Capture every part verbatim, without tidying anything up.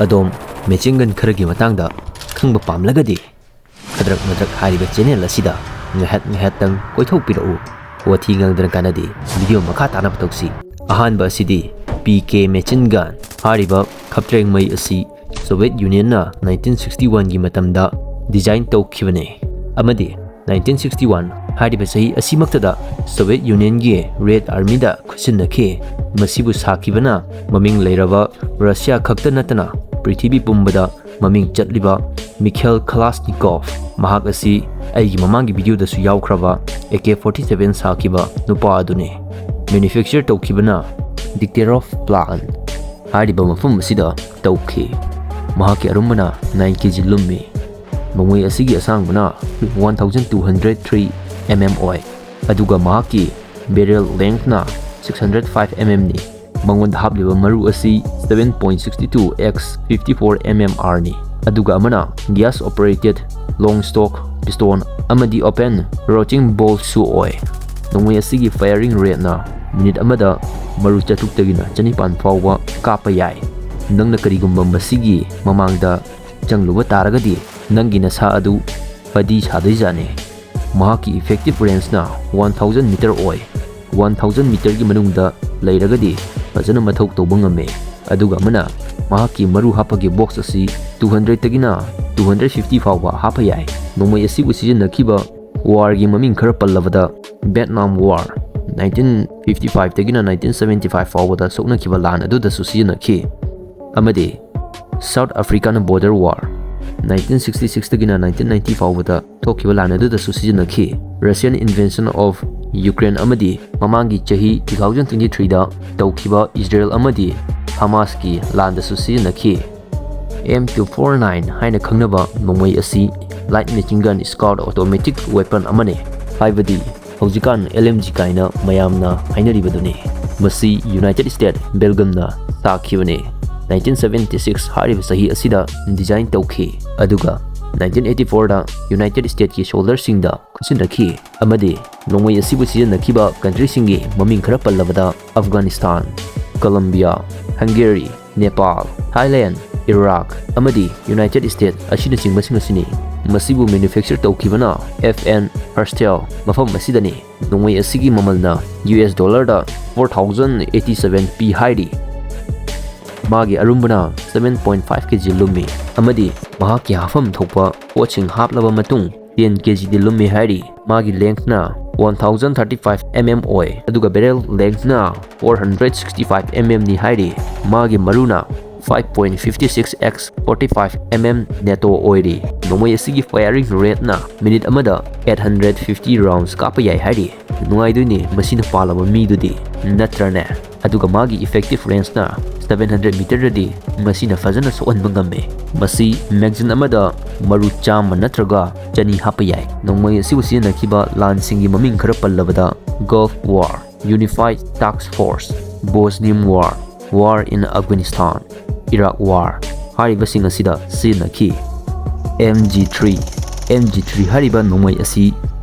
ꯑꯗꯣꯝ machine gun ꯈꯔꯒꯤ ꯃꯇꯥꯡꯗ ꯈꯪꯕ ꯄꯥꯝꯂꯒꯗꯤ ꯈꯗ꯭ꯔꯛ ꯃꯗ꯭ꯔꯛ ꯍꯥꯏꯔꯤꯕ channel ꯑꯁꯤꯗ ꯉꯥꯏꯍꯥꯛ ꯉꯥꯏꯍꯥꯛꯇꯪ ꯀꯣꯏꯊꯣꯛꯄꯤꯔꯛꯎ꯫ ꯋꯥꯊꯤ ꯉꯥꯡꯗꯅ ꯀꯥꯟꯅꯗꯦ꯫ Video ꯃꯈꯥ ꯇꯥꯅ ꯇꯧꯁꯤ꯫ ꯑꯍꯥꯟꯕ ꯑꯁꯤꯗꯤ P K machine gun ꯍꯥꯏꯔꯤꯕ ꯈꯞꯇ꯭ꯔꯦꯡ ꯃꯩ ꯑꯁꯤ Soviet Union ꯅ nineteen sixty one ꯒꯤ ꯃꯇꯝꯗ design ꯇꯧꯈꯤꯕꯅꯤ ꯑꯃꯗꯤ nineteen sixty one ꯍꯥꯏꯔꯤꯕ ꯆꯍꯤ ꯑꯁꯤꯃꯛꯇꯗ Soviet Union ꯒꯤ Red Army ꯗ ꯈꯨꯠꯁꯤꯟꯅꯈꯤ꯫ ꯃꯁꯤꯕꯨ ꯁꯥꯈꯤꯕꯅ ꯃꯃꯤꯡ ꯂꯩꯔꯕ Russia ꯈꯛꯇ ꯅꯠꯇꯅ ꯄ꯭ꯔꯤꯊꯤꯕꯤ ꯄꯨꯝꯕꯗ ꯃꯃꯤꯡ ꯆꯠꯂꯤꯕ Mikhail Kalashnikov, ꯃꯍꯥꯛ ꯑꯁꯤ ꯑꯩꯒꯤ ꯃꯃꯥꯡꯒꯤ video ꯗꯁꯨ ꯌꯥꯎꯈ꯭ꯔꯕ A K forty seven ꯁꯥꯈꯤꯕ ꯅꯨꯄꯥ ꯑꯗꯨꯅꯤ꯫ Manufacture ꯇꯧꯈꯤꯕꯅ Degtyaryov Plant ꯍꯥꯏꯔꯤꯕ ꯃꯐꯝ ꯑꯁꯤꯗ ꯇꯧꯈꯤ꯫ ꯃꯍꯥꯛꯀꯤ ꯑꯔꯨꯝꯕꯅ nine K G ꯂꯨꯝꯃꯤ꯫ ꯅꯣꯡꯃꯩ ꯑꯁꯤꯒꯤ ꯑꯁꯥꯡꯕꯅ one thousand two hundred three M M ꯑꯣꯏ, ꯑꯗꯨꯒ ꯃꯍꯥꯛꯀꯤ barrel length ꯅ six hundred five M M ꯅꯤ꯫ ꯃꯉꯣꯟꯗ ꯍꯥꯞꯂꯤꯕ ꯃꯔꯨ ꯑꯁꯤ seven point six two X fifty four M M R ꯅꯤ, ꯑꯗꯨꯒ ꯑꯃꯅ gas operated long stock pistol ꯑꯃꯗꯤ open routing bolt ꯁꯨ ꯑꯣꯏ꯫ ꯅꯣꯡꯃꯩ ꯑꯁꯤꯒꯤ firing rate ꯅ ꯃꯤꯅꯤꯠ ꯑꯃꯗ ꯃꯔꯨ ꯆꯥꯇ꯭ꯔꯨꯛꯇꯒꯤꯅ ꯆꯅꯤꯄꯥꯟ ꯐꯥꯎꯕ ꯀꯥꯞꯄ ꯌꯥꯏ꯫ ꯅꯪꯅ ꯀꯔꯤꯒꯨꯝꯕ ꯃꯁꯤꯒꯤ ꯃꯃꯥꯡꯗ ꯆꯪꯂꯨꯕ ꯇꯥꯔꯒꯗꯤ ꯅꯪꯒꯤ ꯅꯁꯥ ꯑꯗꯨ ꯐꯗꯤ ꯁꯥꯗꯣꯏꯖꯥꯠꯅꯤ꯫ ꯃꯍꯥꯛꯀꯤ effective range ꯅ one thousand meter ꯑꯣꯏ꯫ One thousand meter ꯒꯤ ꯃꯅꯨꯡꯗ ꯂꯩꯔꯒꯗꯤ ꯐꯖꯅ ꯃꯊꯧ ꯇꯧꯕ ꯉꯝꯃꯤ꯫ ꯑꯗꯨꯒ ꯑꯃꯅ ꯃꯍꯥꯛꯀꯤ ꯃꯔꯨ ꯍꯥꯞꯄꯒꯤ box ꯑꯁꯤ two hundred ꯇꯒꯤꯅ two hundred fifty ꯐꯥꯎꯕ ꯍꯥꯞꯄ ꯌꯥꯏ꯫ ꯅꯣꯡꯃꯩ ꯑꯁꯤꯕꯨ ꯁꯤꯖꯤꯟꯅꯈꯤꯕ war ꯒꯤ ꯃꯃꯤꯡ ꯈꯔ ꯄꯜꯂꯕꯗ Vietnam War, nineteen fifty five ꯇꯒꯤꯅ nineteen seventy five ꯐꯥꯎꯕꯗ ꯁꯣꯛꯅꯈꯤꯕ ꯂꯥꯟ ꯑꯗꯨꯗꯁꯨ ꯁꯤꯖꯤꯟꯅꯈꯤ, ꯑꯃꯗꯤ South African Border War, nineteen sixty six ꯇꯒꯤꯅ nineteen ninety ꯐꯥꯎꯕꯗ ꯊꯣꯛꯈꯤꯕ ꯂꯥꯟ ꯑꯗꯨꯗꯁꯨ ꯁꯤꯖꯤꯟꯅꯈꯤ꯫ Russian invasion of Ukraine ꯑꯃꯗꯤ ꯃꯃꯥꯡꯒꯤ ꯆꯍꯤ two thousand twenty three ꯗ ꯇꯧꯈꯤꯕ ꯏꯖꯔꯦꯜ ꯑꯃꯗꯤ ꯍꯃꯥꯁꯀꯤ ꯂꯥꯟꯗꯁꯨ ꯁꯤꯖꯤꯟꯅꯈꯤ꯫ M two four nine ꯍꯥꯏꯅ ꯈꯪꯅꯕ ꯅꯣꯡꯃꯩ ꯑꯁꯤ light machine gun Scout automatic weapon ꯑꯃꯅꯤ, ꯍꯥꯏꯕꯗꯤ ꯍꯧꯖꯤꯛꯀꯥꯟ L M G ꯀꯥꯏꯅ ꯃꯌꯥꯝꯅ ꯍꯥꯏꯅꯔꯤꯕꯗꯨꯅꯤ꯫ ꯃꯁꯤ United States Belgium ꯅ ꯁꯥꯈꯤꯕꯅꯤ꯫ Nineteen seventy six ꯍꯥꯏꯔꯤꯕ ꯆꯍꯤ ꯑꯁꯤꯗ design ꯇꯧꯈꯤ, ꯑꯗꯨꯒ nineteen eighty four ꯗ United States ꯀꯤ soldier ꯁꯤꯡꯗ ꯈꯨꯠꯁꯤꯟꯅꯈꯤ, ꯑꯃꯗꯤ ꯅꯣꯡꯃꯩ ꯑꯁꯤꯕꯨ ꯁꯤꯖꯤꯟꯅꯈꯤꯕ country ꯁꯤꯡꯒꯤ ꯃꯃꯤꯡ ꯈꯔ ꯄꯜꯂꯕꯗ Afghanistan, Colombia, Hungary, Nepal, Thailand, Iraq ꯑꯃꯗꯤ ꯌꯨꯅꯥꯏꯇꯦꯗ ꯁ꯭ꯇꯦꯠ ꯑꯁꯤꯅꯆꯤꯡꯕꯁꯤꯡ ꯑꯁꯤꯅꯤ꯫ ꯃꯁꯤꯕꯨ ꯃꯦꯅꯨꯐꯦꯛꯆꯔ ꯇꯧꯈꯤꯕꯅ ꯑꯦꯐ ꯑꯦꯟ ꯍꯔꯁꯇꯦꯜ ꯃꯐꯝ ꯑꯁꯤꯗꯅꯤ꯫ ꯅꯣꯡꯃꯩ ꯑꯁꯤꯒꯤ ꯃꯃꯜꯅ ꯌꯨ ꯑꯦꯁ ꯗꯣꯂꯔꯗ four thousand eighty seven ꯄꯤ ꯍꯥꯏꯔꯤ꯫ ꯃꯥꯒꯤ ꯑꯔꯨꯝꯕꯅ seven point five K G ꯂꯨꯝꯃꯤ ꯑꯃꯗꯤ ꯃꯍꯥꯛꯀꯤ ꯍꯥꯞꯐꯝ ꯊꯣꯛꯄ ꯄꯣꯠꯁꯤꯡ ꯍꯥꯞꯂꯕ ꯃꯇꯨꯡ ten K G ꯗꯤ ꯂꯨꯝꯃꯤ ꯍꯥꯏꯔꯤ꯫ ꯃꯥꯒꯤ ꯂꯦꯡꯊꯅ one thousand thirty five M M ꯑꯣꯏ, ꯑꯗꯨꯒ ꯕꯦꯔꯦꯜ ꯂꯦꯡꯊꯅ four hundred sixty five M M ꯅꯤ ꯍꯥꯏꯔꯤ꯫ ꯃꯥꯒꯤ ꯃꯔꯨꯅ five point fifty six X forty five M M NATO ꯑꯣꯏꯔꯤ꯫ ꯅꯣꯡꯃꯩ ꯑꯁꯤꯒꯤ ꯐꯥꯌꯔꯤꯡ ꯔꯦꯠꯅ ꯃꯤꯅꯤꯠ ꯑꯃꯗ eight hundred fifty rounds ꯀꯥꯞꯄ ꯌꯥꯏ ꯍꯥꯏꯔꯤ꯫ ꯅꯨꯡꯉꯥꯏꯗꯣꯏꯅꯦ ꯃꯁꯤꯅ ꯄꯥꯜꯂꯕ ꯃꯤꯗꯨꯗꯤ, ꯅꯠꯇ꯭ꯔꯅꯦ? ꯑꯗꯨꯒ ꯃꯥꯒꯤ ꯏꯐꯦꯛꯇꯤꯚ ꯔꯦꯟꯖꯅ seven hundred ꯃꯤꯇꯔꯗꯗꯤ ꯃꯁꯤꯅ ꯐꯖꯅ ꯁꯣꯛꯍꯟꯕ ꯉꯝꯃꯤ꯫ ꯃꯁꯤ ꯃꯦꯒꯖꯤꯟ ꯑꯃꯗ ꯃꯔꯨ ꯆꯥꯝꯃ ꯅꯠꯇ꯭ꯔꯒ ꯆꯅꯤ ꯍꯥꯞꯄ ꯌꯥꯏ꯫ ꯅꯣꯡꯃꯩ ꯑꯁꯤꯕꯨ ꯁꯤꯖꯤꯟꯅꯈꯤꯕ ꯂꯥꯟꯁꯤꯡꯒꯤ ꯃꯃꯤꯡ ꯈꯔ ꯄꯜꯂꯕꯗ Gulf War, Unified Task Force, Bosnian War, War in Afghanistan, Iraq War ꯍꯥꯏꯔꯤꯕꯁꯤꯡ ꯑꯁꯤꯗ ꯁꯤꯖꯤꯟꯅꯈꯤ꯫ M G three, M G three ꯍꯥꯏꯔꯤꯕ ꯅꯣꯡꯃꯩ ꯑꯁꯤ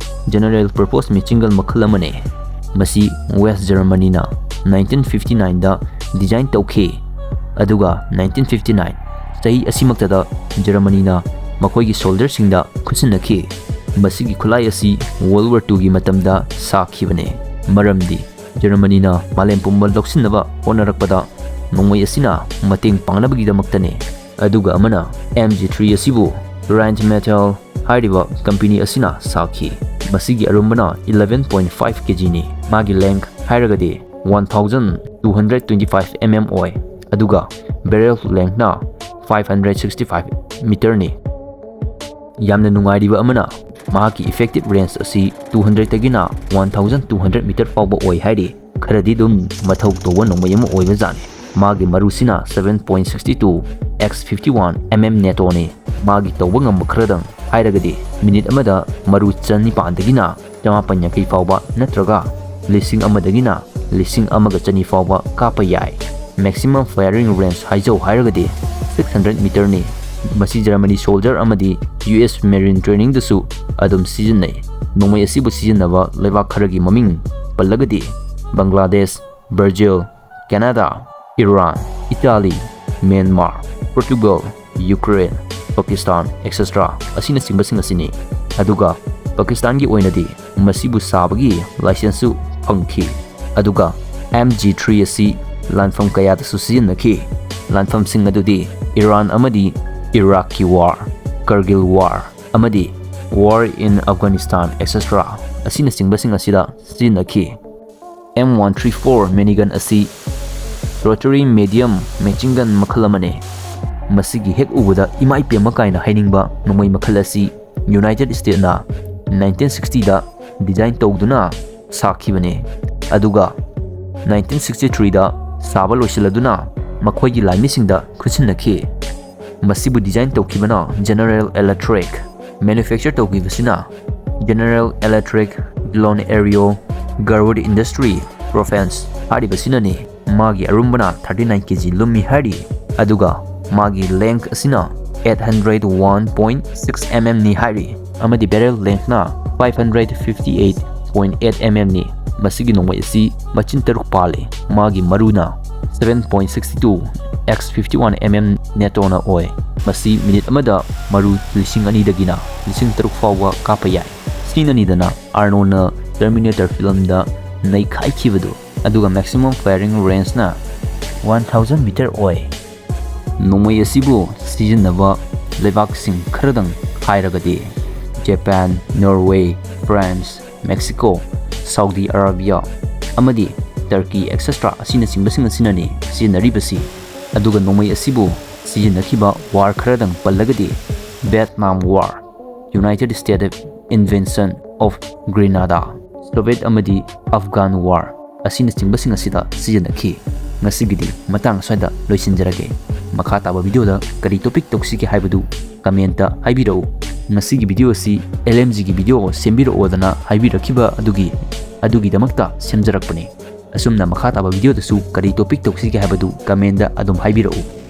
ꯖꯦꯅꯔꯦꯜ ꯄꯔꯄꯣꯁ ꯃꯦꯆꯤꯟ ꯒꯟ ꯃꯈꯜ ꯑꯃꯅꯤ꯫ ꯃꯁꯤ ꯋꯦꯁ ꯖꯔꯃꯅꯤꯅ nineteen fifty nineꯗ ꯗꯤꯖꯥꯏꯟ ꯇꯧꯈꯤ, ꯑꯗꯨꯒ nineteen fifty nine ꯆꯍꯤ ꯑꯁꯤꯃꯛꯇꯗ ꯖꯔꯃꯅꯤꯅ ꯃꯈꯣꯏꯒꯤ ꯁꯣꯜꯗꯔꯁꯤꯡꯗ ꯈꯨꯠꯁꯤꯟꯅꯈꯤ꯫ ꯃꯁꯤꯒꯤ ꯈꯨꯠꯂꯥꯏ ꯑꯁꯤ World War twoꯒꯤ ꯃꯇꯝꯗ ꯁꯥꯈꯤꯕꯅꯤ, ꯃꯔꯝꯗꯤ ꯖꯔꯃꯅꯤꯅ ꯃꯥꯂꯦꯝ ꯄꯨꯝꯕ ꯂꯧꯁꯤꯟꯅꯕ ꯍꯣꯠꯅꯔꯛꯄꯗ ꯅꯣꯡꯃꯩ ꯑꯁꯤꯅ ꯃꯇꯦꯡ ꯄꯥꯡꯅꯕꯒꯤꯗꯃꯛꯇꯅꯤ꯫ ꯑꯗꯨꯒ ꯑꯃꯅ, M G three ꯑꯁꯤꯕꯨ Rheinmetall ꯍꯥꯏꯔꯤꯕ ꯀꯝꯄꯦꯅꯤ ꯑꯁꯤꯅ ꯁꯥꯈꯤ꯫ ꯃꯁꯤꯒꯤ ꯑꯔꯨꯝꯕꯅ eleven point five K Gꯅꯤ꯫ ꯃꯥꯒꯤ ꯂꯦꯡꯊ ꯍꯥꯏꯔꯒꯗꯤ one thousand two hundred twenty five M M ꯑꯣꯏ, ꯑꯗꯨꯒ ꯕꯦꯔꯦꯜ ꯂꯦꯡꯊꯅ five hundred sixty five ꯃꯤꯇꯔꯅꯤ꯫ ꯌꯥꯝꯅ ꯅꯨꯡꯉꯥꯏꯔꯤꯕ ꯑꯃꯅ, ꯃꯍꯥꯛꯀꯤ ꯏꯐꯦꯛꯇꯤꯚ ꯔꯦꯟꯖ ꯑꯁꯤ two hundredꯇꯒꯤꯅ one thousand two hundred metre ꯐꯥꯎꯕ ꯑꯣꯏ ꯍꯥꯏꯔꯤ꯫ ꯈꯔꯗꯤ ꯑꯗꯨꯝ ꯃꯊꯧ ꯇꯧꯕ ꯅꯣꯡꯃꯩ ꯑꯃ ꯑꯣꯏꯕꯖꯥꯠꯅꯤ꯫ ꯃꯥꯒꯤ ꯃꯔꯨꯁꯤꯅ seven point sixty two X fifty one M M NATOꯅꯤ꯫ ꯃꯥꯒꯤ ꯇꯧꯕ ꯉꯝꯕ ꯈꯔꯗꯪ ꯍꯥꯏꯔꯒꯗꯤ, ꯃꯤꯅꯤꯠ ꯑꯃꯗ ꯃꯔꯨ ꯆꯅꯤꯄꯥꯟꯗꯒꯤꯅ ꯆꯃꯥꯄꯟ ꯌꯥꯡꯈꯩ ꯐꯥꯎꯕ ꯅꯠꯇ꯭ꯔꯒ ꯂꯤꯁꯤꯡ ꯑꯃꯗꯒꯤꯅ ꯂꯤꯁꯤꯡ ꯑꯃꯒ ꯆꯅꯤ ꯐꯥꯎꯕ ꯀꯥꯞꯄ ꯌꯥꯏ꯫ Maximum firing range ꯍꯥꯏꯖꯧ ꯍꯥꯏꯔꯒꯗꯤ six hundred ꯃꯤꯇꯔꯅꯤ꯫ ꯃꯁꯤ ꯖꯔꯃꯅꯤ ꯁꯣꯜꯖꯔ ꯑꯃꯗꯤ U S Marine trainingꯗꯁꯨ ꯑꯗꯨꯝ ꯁꯤꯖꯤꯟꯅꯩ꯫ ꯅꯣꯡꯃꯩ ꯑꯁꯤꯕꯨ ꯁꯤꯖꯤꯟꯅꯕ ꯂꯩꯕꯥꯛ ꯈꯔꯒꯤ ꯃꯃꯤꯡ ꯄꯜꯂꯒꯗꯤ, Bangladesh, Brazil, Canada, Iran, Italy, Myanmar, Portugal, Ukraine, Pakistan, etcetera ꯑꯁꯤꯅꯆꯤꯡꯕꯁꯤꯡ ꯑꯁꯤꯅꯤ꯫ ꯑꯗꯨꯒ ꯄꯥꯀꯤꯁꯇꯥꯟꯒꯤ ꯑꯣꯏꯅꯗꯤ ꯃꯁꯤꯕꯨ ꯁꯥꯕꯒꯤ ꯂꯥꯏꯁꯦꯟꯁꯁꯨ ꯐꯪꯈꯤ꯫ ꯑꯗꯨꯒ ꯑꯦꯝ ꯖꯤ ꯊ꯭ꯔꯤ ꯑꯁꯤ ꯂꯥꯟꯐꯝ ꯀꯌꯥꯗꯁꯨ ꯁꯤꯖꯤꯟꯅꯈꯤ꯫ ꯂꯥꯟꯐꯝꯁꯤꯡ ꯑꯗꯨꯗꯤ ꯏꯔꯥꯟ ꯑꯃꯗꯤ ꯏꯔꯥꯛꯀꯤ ꯋꯥꯔ, ꯀꯔꯒꯤꯜ ꯋꯥꯔ, ꯑꯃꯗꯤ War in Afghanistan, etcetera ꯑꯁꯤꯅꯆꯤꯡꯕꯁꯤꯡ ꯑꯁꯤꯗ ꯁꯤꯖꯤꯟꯅꯈꯤ꯫ ꯑꯦꯝ ꯋꯥꯟ ꯊ꯭ꯔꯤ ꯐꯣꯔ ꯃꯦꯅꯤꯒꯟ ꯑꯁꯤ ꯔꯣꯇꯔꯤ ꯃꯦꯗꯤꯌꯝ ꯃꯦꯆꯤꯟ ꯒꯟ ꯃꯈꯜ ꯑꯃꯅꯤ꯫ ꯃꯁꯤꯒꯤ ꯍꯦꯛ ꯎꯕꯗ ꯏꯃꯥꯏ ꯄꯦꯝꯃ ꯀꯥꯏꯅ ꯍꯥꯏꯅꯤꯡꯕ ꯅꯣꯡꯃꯩ ꯃꯈꯜ ꯑꯁꯤ ꯌꯨꯅꯥꯏꯇꯦꯗ ꯁ꯭ꯇꯦꯠꯅ ꯅꯥꯏꯟꯇꯤꯟ ꯁꯤꯛꯁꯇꯤꯗ ꯗꯤꯖꯥꯏꯟ ꯇꯧꯗꯨꯅ ꯁꯥꯈꯤꯕꯅꯤ꯫ ꯑꯗꯨꯒ ꯅꯥꯏꯟꯇꯤꯟ ꯁꯤꯛꯁꯇꯤ ꯊ꯭ꯔꯤꯗ ꯁꯥꯕ ꯂꯣꯏꯁꯤꯜꯂꯗꯨꯅ ꯃꯈꯣꯏꯒꯤ ꯂꯥꯟꯃꯤꯁꯤꯡꯗ ꯈꯨꯠꯁꯤꯟꯅꯈꯤ꯫ ꯃꯁꯤꯕꯨ ꯗꯤꯖꯥꯏꯟ ꯇꯧꯈꯤꯕꯅ ꯖꯦꯅꯔꯦꯜ ꯏꯂꯦꯛꯇ꯭ꯔꯤꯛ, ꯃꯦꯅꯨꯐꯦꯛꯆꯔ ꯇꯧꯈꯤꯕꯁꯤꯅ General Electric, Dillon Aero, Garwood industry, Profense ꯍꯥꯏꯔꯤꯕꯁꯤꯅꯅꯤ꯫ ꯃꯥꯒꯤ ꯑꯔꯨꯝꯕꯅ ꯊꯥꯔꯇꯤ ꯅꯥꯏꯟ ꯀꯦ ꯖꯤ ꯂꯨꯝꯃꯤ ꯍꯥꯏꯔꯤ꯫ ꯑꯗꯨꯒ ꯃꯥꯒꯤ ꯂꯦꯡꯊ ꯑꯁꯤꯅ eight hundred one point six M ꯑꯦꯝꯅꯤ ꯍꯥꯏꯔꯤ꯫ ꯑꯃꯗꯤ ꯕꯦꯔꯦꯜ ꯂꯦꯡꯊꯅ five hundred fifty eight point eight M ꯑꯦꯝꯅꯤ꯫ ꯃꯁꯤꯒꯤ ꯅꯣꯡꯃꯩ ꯑꯁꯤ ꯃꯆꯤꯟ ꯇꯔꯨꯛ ꯄꯥꯜꯂꯤ꯫ ꯃꯥꯒꯤ ꯃꯔꯨꯅ seven point sixty two x fifty one M M ꯅꯦꯇꯣꯅ ꯑꯣꯏ꯫ ꯃꯁꯤ ꯃꯤꯅꯤꯠ ꯑꯃꯗ ꯃꯔꯨ ꯂꯤꯁꯤꯡ ꯑꯅꯤꯗꯒꯤꯅ ꯂꯤꯁꯤꯡ ꯇꯔꯨꯛ ꯐꯥꯎꯕ ꯀꯥꯞꯄ ꯌꯥꯏ꯫ ꯁꯤꯅꯅꯤꯗꯅ ꯑꯥꯔꯅꯣꯜꯅ ꯇꯔꯃꯤꯅꯦꯇꯔ ꯐꯤꯂꯝꯗ ꯅꯩꯈꯥꯏꯈꯤꯕꯗꯨ꯫ ꯑꯗꯨꯒ ꯃꯦꯛꯁꯤꯃꯝ ꯐꯥꯌꯔꯤꯡ ꯔꯦꯟꯖꯅ ꯋꯥꯟ ꯊꯥꯎꯖꯟ ꯃꯤꯇꯔ ꯑꯣꯏ꯫ ꯅꯣꯡꯃꯩ ꯑꯁꯤꯕꯨ ꯁꯤꯖꯤꯟꯅꯕ ꯂꯩꯕꯥꯛꯁꯤꯡ ꯈꯔꯗꯪ ꯍꯥꯏꯔꯒꯗꯤ Japan, Norway, France, Mexico, Saudi Arabia ꯑꯃꯗꯤ ꯇꯔꯀꯤ ꯑꯦꯛꯁꯦꯇ꯭ꯔꯥ ꯑꯁꯤꯅꯆꯤꯡꯕꯁꯤꯡ ꯑꯁꯤꯅꯅꯤ ꯁꯤꯖꯤꯟꯅꯔꯤꯕꯁꯤ꯫ ꯑꯗꯨꯒ ꯅꯣꯡꯃꯩ ꯑꯁꯤꯕꯨ ꯁꯤꯖꯤꯟꯅꯈꯤꯕ ꯋꯥꯔ ꯈꯔꯗꯪ ꯄꯜꯂꯒꯗꯤ Vietnam war, United States Invasion of Grenada, Soviet ꯑꯃꯗꯤ ꯑꯐꯒꯥꯟ ꯋꯥꯔ ꯑꯁꯤꯅꯆꯤꯡꯕꯁꯤꯡ ꯑꯁꯤꯗ ꯁꯤꯖꯤꯟꯅꯈꯤ꯫ ꯉꯁꯤꯒꯤꯗꯤ ꯃꯇꯥꯡ ꯑꯁ꯭ꯋꯥꯏꯗ ꯂꯣꯏꯁꯤꯟꯖꯔꯒꯦ꯫ ꯃꯈꯥ ꯇꯥꯕ ꯚꯤꯗꯤꯑꯣꯗ ꯀꯔꯤ ꯇꯣꯄꯤꯛ ꯇꯧꯁꯤꯒꯦ ꯍꯥꯏꯕꯗꯨ ꯀꯃꯦꯟꯇ ꯍꯥꯏꯕꯤꯔꯛꯎ꯫ ꯉꯁꯤꯒꯤ ꯚꯤꯗꯤꯑꯣ ꯑꯁꯤ ꯑꯦꯜ ꯑꯦꯝ ꯖꯤꯒꯤ ꯚꯤꯗꯤꯑꯣ ꯁꯦꯝꯕꯤꯔꯛꯑꯣꯗꯅ ꯍꯥꯏꯕꯤꯔꯛꯈꯤꯕ ꯑꯗꯨꯒꯤ, ꯑꯗꯨꯒꯤꯗꯃꯛꯇ ꯁꯦꯝꯖꯔꯛꯄꯅꯤ꯫ ꯑꯁꯨꯝꯅ ꯃꯈꯥ ꯇꯥꯕ ꯚꯤꯗꯤꯑꯣꯗꯁꯨ ꯀꯔꯤ ꯇꯣꯄꯤꯛ ꯇꯧꯁꯤꯒꯦ ꯍꯥꯏꯕꯗꯨ ꯀꯃꯦꯟꯗ ꯑꯗꯨꯝ ꯍꯥꯏꯕꯤꯔꯛꯎ꯫